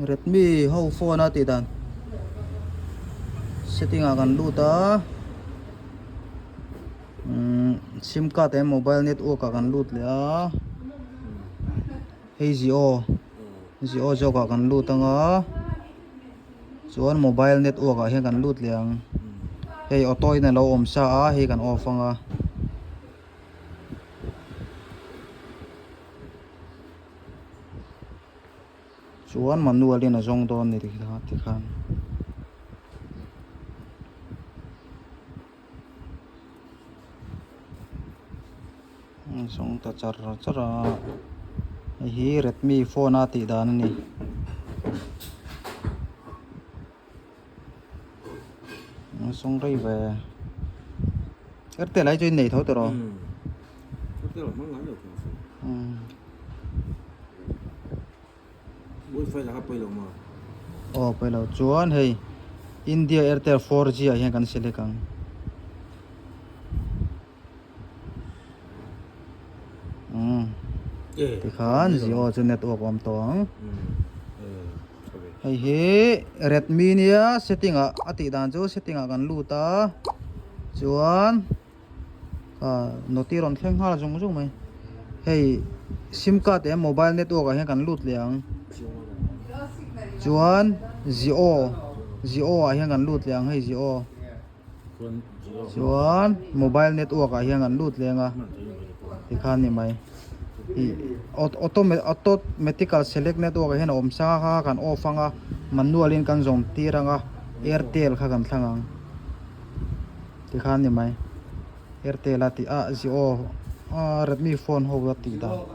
Redmi ho phone a tih dan setting ah kan lut a umm sim card leh mobile network ah kan lut leh a hei jio jio zawk ah kan lut ang a chuan mobile network ah hian kan lut leh ang hei auto in alo awm sa a hei kan off ang a. Chuan manual in a zawng dawn ni tikhan. A zawng ta char char a. Hei hi Redmi phone a tih dan a ni. A zawng rei ve. Airtel ai chu in nei tho tawh rawh. Airtel a hmang ngai lo thung si. Wifi lah kha pawi lo maw? Aw pawi lo. Chuan hei India Airtel 4G ah hian kan select ang. Umm tikhan Jio chu network awm tawh ang. Hei hi Redmi nia setting ah a tih dan chu setting ah kan lut a chuan. Ah noti rawn thleng nghal zung zung mai hei sim card leh mobile network ah hian kan lut leh ang chuan jio jio ah hian kan lut leh ang hei jio chuan mobile network ah hian kan lut leh ang a tikhan ni mai ih automatical select network ah hian a awm sang a kha kan off ang a manual in kan zawm tir ang a airtel kha kan thlang ang. Tikhan ni mai. Airtel a tih a Jio a Redmi phone ho a tih dan.